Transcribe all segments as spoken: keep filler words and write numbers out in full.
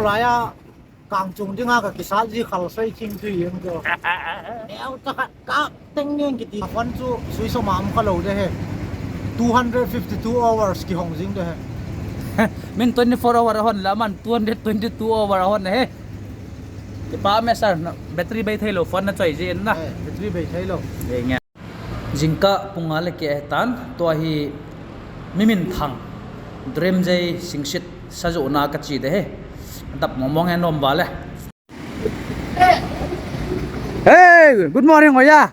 Laiya kang chung dinga kakisat ji khal sei ching tui jeng chu. Neo ta khat ka teng neng kiti phone chu switch off ma um kha lou de he. Two hundred fifty-two hours kihong jing de he. Min twenty-four hour hon la man two hundred twenty-two hour hon he. Kipa me sir, battery bei thei lou phone na choi ji in na. Battery bei thei lou. Jingkah pung nga le keh ahitan, tua hi mi minthang, Dremjay Singsit sajohna kachi de he. Dap mong mong e nom vale. Hey, good morning, oya.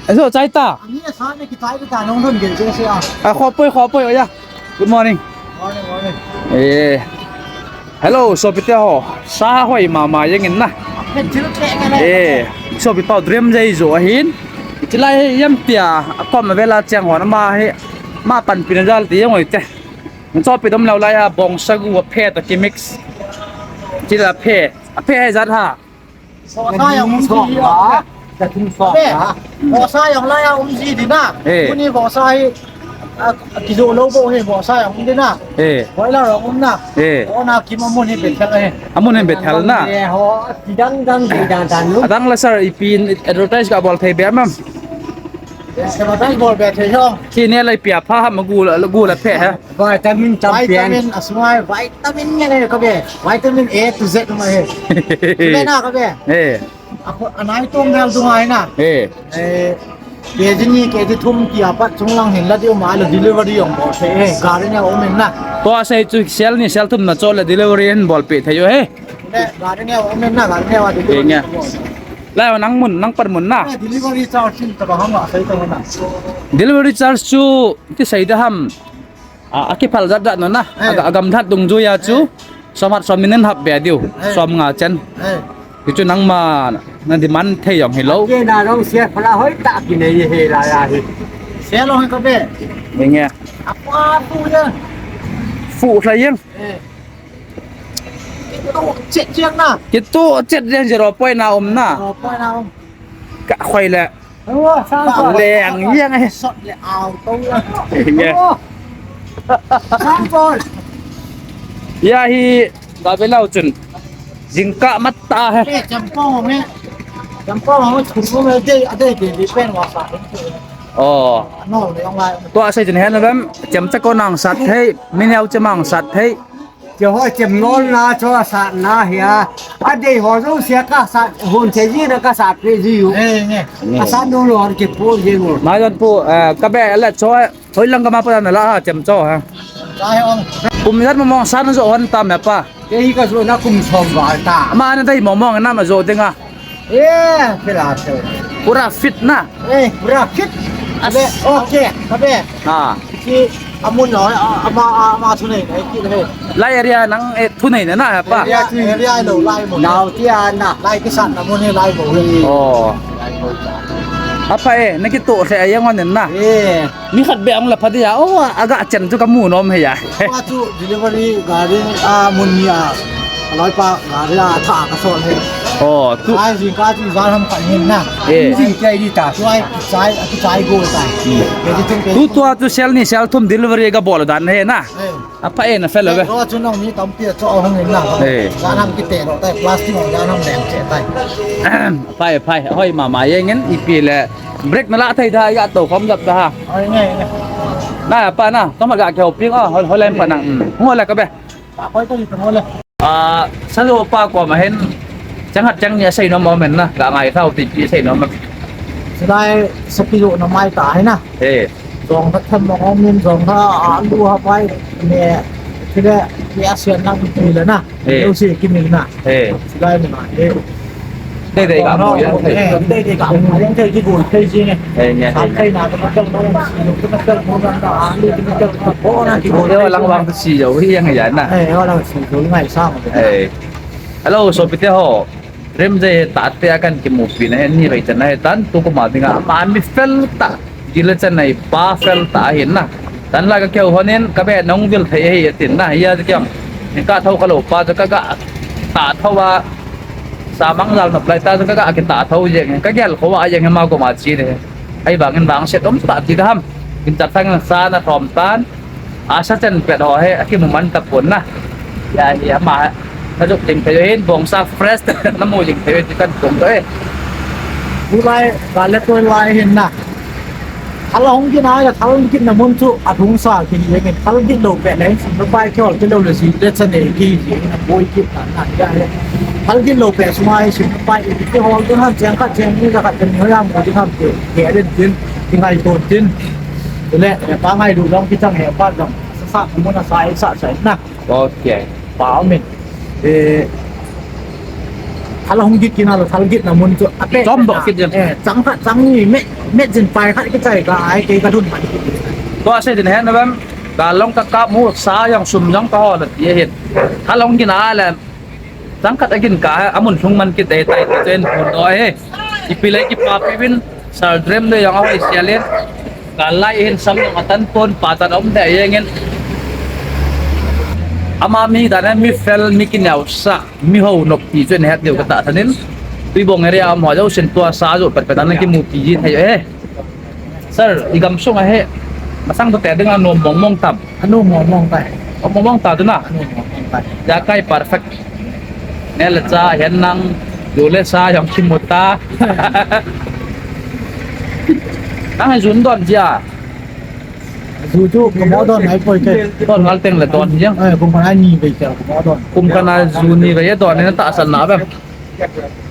Ajo chai ta. A, khopoi, khopoi, oya. Good morning. Morning, morning. Eh. Hello, sopite ho. Sa hoi mama jeng in na. Eh, sopi pau Dremjay jo ahin. Chilai hi yam tia, akom avela cheng hon ama hi. Ma panpina jal ti jeng oi te. Sopi dom lou lai a bong sagu aphe ta kimix. Chila aphe. Aphe hi jat ha. Vosa jong um ji hi. Vosa jong lai a um ji di na. Tuni vosa hi, a, kijo lou bou hi vosa jong um di na. Boiler jong um na. Ona kim amun hi Bethel ahi. Amun hi Bethel na. Ho, kidang dang di dan dan lu. Adang la sir, ipi advertise kabol thei be mam. Advertise bol be thei jong. Kine lai pia pha ha ma gu la, gu la phe ha. Vitamin champion. Vitamin, asungai vitamin nge ne ka be. Vitamin A to Z ma he. Le na ka be. Eh. Ako anai tong hel dungai na. Eh. Eh. K G ni K G thum ki apat chung lang hin la di ma la delivery jong bol thei he. Gari ne um in na. Tua sei chu sel ni sel thum na cho la delivery hin bol pe thei jo he. Le gari ne um in na, gari ne wa delivery. Nge. Lai nang mun, nang pan mun na. Delivery charge chin ta ba ham ma sei ta na. Delivery charge chu ti sei da ham. A, akiphal jat jat no na. Aga, agam that dungjuia chu. Som hat som nin hap be diu. Som nga chen. Kichu nangma na demand thei jong hilou. Ke na jong sia phala hoi ta kinei he la ya hi. Sia lo ka be. Nge. Apa pu ya. Fu la yang. Kitu chet jeng na. Kitu chet jeng zero point na um na. Zero point na um. Ka khoi le. Leng jeng e. Sot le au to. Nge. Sangkol. Ya hi ka be lau chun. Jingkah mat ta he. Champong he. Champong he, chun he, dei, dei, dei, dei, pen wa sa. Oh. No, le ong lai. Tua sei chun he na bem, chemcha ko nang sat thei, min heo che mang sat thei. Che ho chem nol na cho sat na hia. Adei ho jo sia ka sat, hun che ji na ka sat pe ji u. Eh, nge. Asat no lo ke po je ngo. Ma jon pu, eh, ka be la cho, hoi lang ka ma pa na la ha chem cho ha. Chai ong. Kum jat mo mong san jo hon ta me pa. Ke hi ka jo na kum som val ta. Ma na dei mo mong na ma jo ding a. Eh, pura fit na. Eh, pura fit. Abe, okay, abe. Ha. Ki amun no, ama, ama thunei na ki le. Lai area nang e thunei na na pa. Area, area lo lai mo. Nau ti ana. Lai ki san na mo ni lai mo. Oh. Apa e, na ki to se ayang on na. Eh. Mi khat be ang la pha dia. Oh, aga chen chu ka mu nom he ya. Wa chu delivery gari a mun ni a. Aloi pa gari a tha ka sol he. Oh, tu. Ai jing ka chu jan ham ka hin na. Eh. Jing kai di ta. Tu ai chai, tu chai go ta. Hmm. Ke di tung ke. Tu tua chu sel ni sel thum delivery ka bol dan he na. Eh. Apa e na fel ve. Ro chu nong mi tam pi cho hong hin na. Eh. Jan ham ki te ro tai plastic jan ham leng che tai. Pai, pai. Hoi mama ye ngin ipi le. Break na la thei da ya to khom jap da ha. Oi nge nge. Na pa na, to ma ga ke hoping a, hol hol em pa na. Ngo la ka be. Pa koi to ni to le. A, sa lo pa ko ma hen. Chang hat chang ni sei nom mo men na. Ga ngai thau ti pi sei nom. Silai sa pi lo na mai ta hai na. Eh. Jong ta tham mo men jong ta a lu ha pai. Ne. Kile ya sian na pi le na. Eh. Lo si ki ni na. Eh. Silai ni na. Eh. Dei dei ka mo yang thei. Dei dei ka mo yang thei ki bol thei ji ne. Eh, nya. Sa thei na ka ka mo na ka a lu ki ka ko na ki bol. Dei lang wang si jo hi yang ya na. Eh, wang si jo ngai sa mo. Eh. Hello, sopite ho. Dremjay ta te akan kimupi na he ni bai chan na he tan tu ko ma dinga ma mi fel ta. Dile chan nai pa fel ta hin na. Tan la ka keu honin ka be nong vil thei hi tin na. Hia kiam. Ni ka thau ka lo pa ka ka ta thau a. Sa mang jal nop lai ta ka ka ki ta thau jeng. Ka gel ko wa jeng ma ko ma chi ne. Ai bang in bang set om ta ti da ham. Kin ta thang sa na thom tan. A sa chen pet ho he a ki mu man ta pon na. Ya, ya, ama. Najot ding thei hin, bongsa fresh namu ding thei ti kan pong to e. Tulai, kale tulai hin na. Thal hung gin a, thal gin na mun chu a thung sa ki hi ngin, thal gin lou pet le, sim pai ki hol ki lou le si, le sa ne ki hi, na boi ki ta na ya he. Thal gin lou pet sunga hi sim pai ki hol tu ham cheng khat cheng ni khat cheng ni ya mu ding ham ke, ke den tin, ti ngai to tin. Le, pa ngai du dong ki chang he pa dong. Sa sa mun a sa sa sa na. Ok. Pa min. Eh, thal hung git kina lo, thal git na mun chu. Ape. Chom doh kit jeng. Eh, chang khat, chang ni, me, me jin pai khat kichai ka, ai, kei ka dun man. Tua se din hen na bam. Ka long ka kap mu, sa jong sum jong ka hol ti hin. Thal hung gin a le. Chang khat a gin ka, amun lhung man kit dei tai, chen phun do he. Ipi le kipapi vin, sal drem le jong a hoi sia le. Ka lai hin sam jong atan pon, pa tan om de jeng in. Ama mi dan a mi fel, mi kineo sa, mi ho nop pi chen het deu ka ta thanin. Tuibong area a um ho jo sin tua sa jo pat pat an kimu pi ji thei he. Sir, i gamsung a hi, masang to te ding a nom mong mong tam. Anom mong mong tai. Om mong mong ta tu na. Anom mong mong tai. Ja kai perfect. Ne le cha hian nang, du le sa jong kimu ta. Nang hi jun don jia. Ju chu ka mo don ai poi ke. Don ngal teng le don jia. Eh, kum ka ni ve ke ka mo don. Kum ka na ju ni ve don na ta san na ve.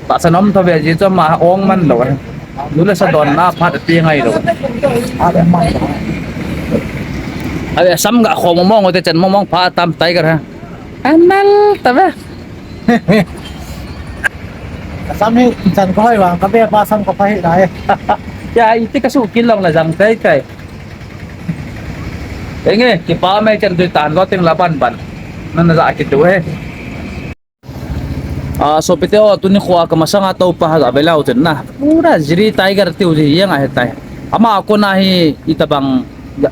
Tahsan um thou ve ji chu ama ong man lou. Nu le sa don na phat pi ngai lou. Ave sam ga khom mong mong te chen mong mong pha tam tai kar ha. Anal ta ve. Sam hi chan ko hoi vang ka ve pa sam ko pha hi lai. Ya iti ka su kin long la jang tai tai. Enge, kipa mai chen tu tan lo ting la ban ban. Na na ja ki tu he. A, sopite ho, tuni khoa ka masanga toupa ha ga ve leu chen na. Pura Jiri Tiger tiu ji jeng ahi tai. Ama kona hi itobang ga,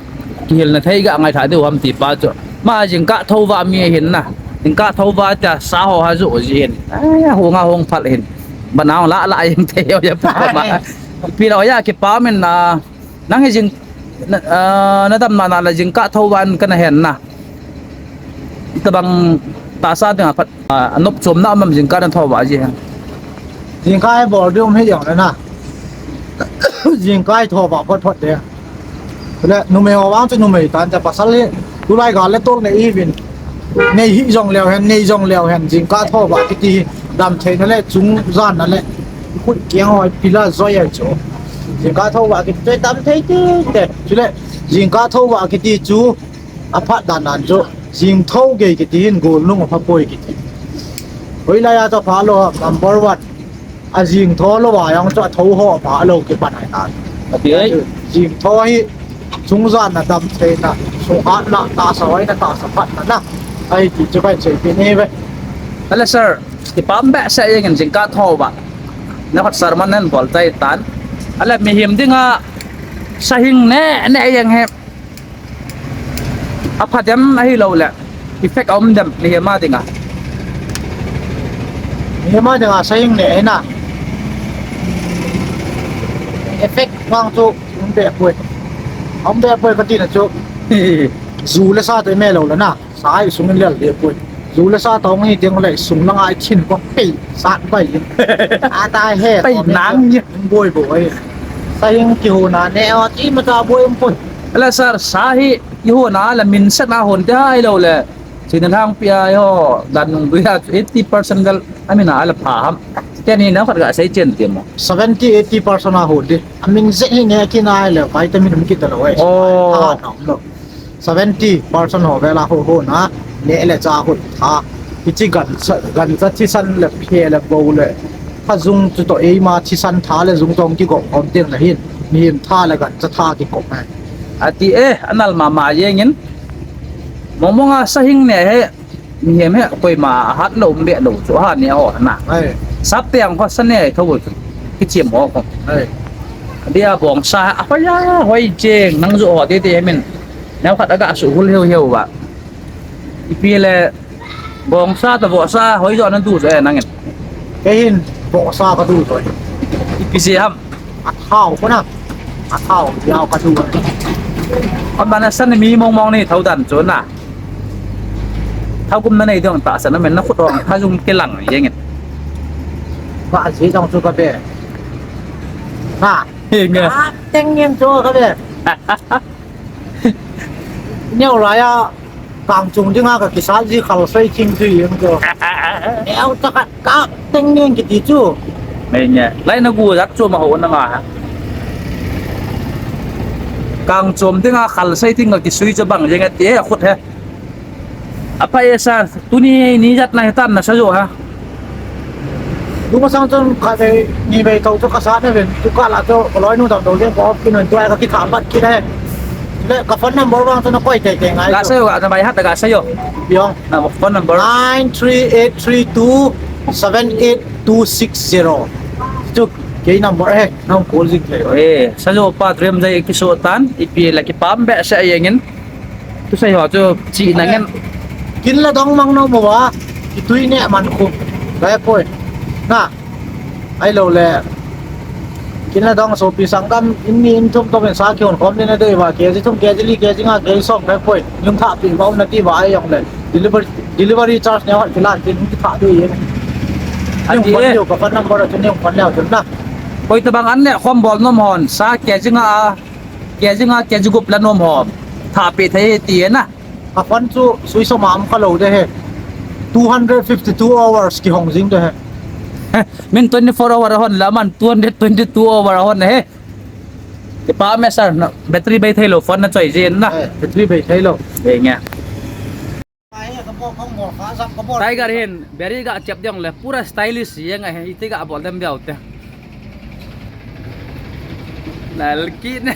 kihilna thei ga ngaithah diu ham ti pa chu. Ama jingkah thouva mi hin na. Jingkah thouva tia sa ho ha ju ji hin. Ai, hung a hung phal hin. Banang la la jeng thei ho ya pa ma. Pi lo ya kipa min na. Nang hi jing, na, ah, na damna na la jingkah thouva in kana hen na. Itobang tahsa dinga phat, ah, anop chomna um am jingkah na thouva ji hen. Jingkah hi bol ding um hi jong le na. Jingkah hi thouva phot phot de. Le numei ho vang chu numei tan cha pasal hi. Tulai gal le tol nei uvin. Nei hi jong leu hen, nei jong leu hen, jingkah thouva kiti hi. Dam theina le chung jan na le. Khut kiang ho pila joi a chu. Jingkah thouva kiti chu dam thei ti te. Chule jingkah thouva kiti chu aphat dan dan chu. Jing thou gei kiti hin gol nung apha poi kiti. Hoilai a chu apha lou ham, number one. A jing tho lou a jong chu a tho ho pha lou kipan ai ta. Ati ai. Jing tho hi chung jan na dam theina, sung hat na, tahsa hoina, tahsa phatna na. Ai ti chu bai chei ti ni ve. Ale sir, kipah behseh jeng in jingkah thouva. Na khat sermon nan bol tai tan. Ale mihem dinga sa hing ne ne jeng hi. Apha dem ahilou le, effect a um dem mihem a dinga. Mihem a dinga sa hing ne hi na. Effect vang chu um be poi. Um be poi kati na chu. Ju le sa te me lou le na. Sa hi sung in lel de poi. Ju le sa tong hi teng le sung langa i thin ko pei sat bai. A ta he. Pei nang ni. Boi boi. Sa hing kihona ne o ti ma ta boi um poi. Ala sir, sa hi ihona la min set na hon te hai lou le. Chin lang pi a ho dan nung dui ha eighty percent dal a min a la pha ham. Te ni na khat ga sei chen ti mo. Seventy eighty percent a ho de. A min set hi ne ki na le vitamin um ki ta lou e. Oh. Seventy percent ho vela ho hona, ne le cha ho tha. Hichi gancha, gancha thisan le phe le bo le. Pha jung chu toh eima thisan tha le jung tong kigop khom teng le hin. Mihem tha le gancha tha kigop e. Ati e, anal mama jeng in. Mong mong a sa hing ne hi. Mihem hi koima ahat lou um be lou chu ha ne ho na. Ai. Sap te ang ho sa ne thou chu. Kichim ho ko. Ai. Dia bongsa a hoi a hoi jeng nang ju ho te te min. Neo khat aga suhul heu heu va. Ipi le bongsa ta vohsa hoi jo na du jo e nangin. Kei hin vohsa ka du jo. Ipi se ham. A thau ko na. A thau jao ka du. Kon bana san mi mong mong ni thau dan chu na. Thagum nanei ding tahsan amen, nakhut hong thajung kilang jengin. Ba si jong chu kabe. Ha. Henge. Ka teng ngen chu kabe. Neo laiya kangchom dinga kakisat ji khal sei thing chu jeng chu. Neo taka ka teng ngen kiti chu. Henge. Lai nagu jat chu ma ho na nga ha. Kangchom dinga khal sei thing kakisui chu bang jeng ati e khut he. Apa e sir, tuni ni jat na hitan nasa jo ha. Duma sang chun khat vei, ni vei tou chu kasat na ven, tu kala chu kaloi nu dam dou jeng ko kin tua kakitha bat kit he. Le ka phone number vang chu nakoi tei tei ngai. Ga chu. Sayo, ga na bai hat ga sayo. Biong. Na phone number. Nine three eight three two seven eight two six zero. Chu kei number he, nang call jing thei. Eh, sayo pa dream jai kiso tan, ipi la kipah behseh jengin. Tusei ho chu chi nangin. Kin le dong mang nom uva, kitui neh man khu. Ve poi. Na. Ahilou le. Kin le dong sopi sanggam in ni in thum toh in sa kihon khom ni nadei uva, kg thum, kg li, kg nga, kg som ve poi. Nung thah pi uva um nati uva ahi jong le. Delivery, delivery charge neo hat kilan tin kitha dei e. Ati e. Nung phone neo ka phone number a chu nung phone neo chu na. Koi tabang an neh khom bol nom hon, sa kg nga a, kg nga, kg gup la nom hon. Thah pi thei ti e na. Ka phone chu switch off ma um kha lou de he. Two hundred fifty-two hours kihong jing de he. Min twenty-four hour hon la man two hundred twenty-two hour hon he. Kipah me sir, na battery bei thei lou phone na choi jin na. Eh, battery bei thei lou. Henge. Tiger hin battery ga chep ding le pura stylish jeng ahi, iti ga bol dem diu te. Lalki ne.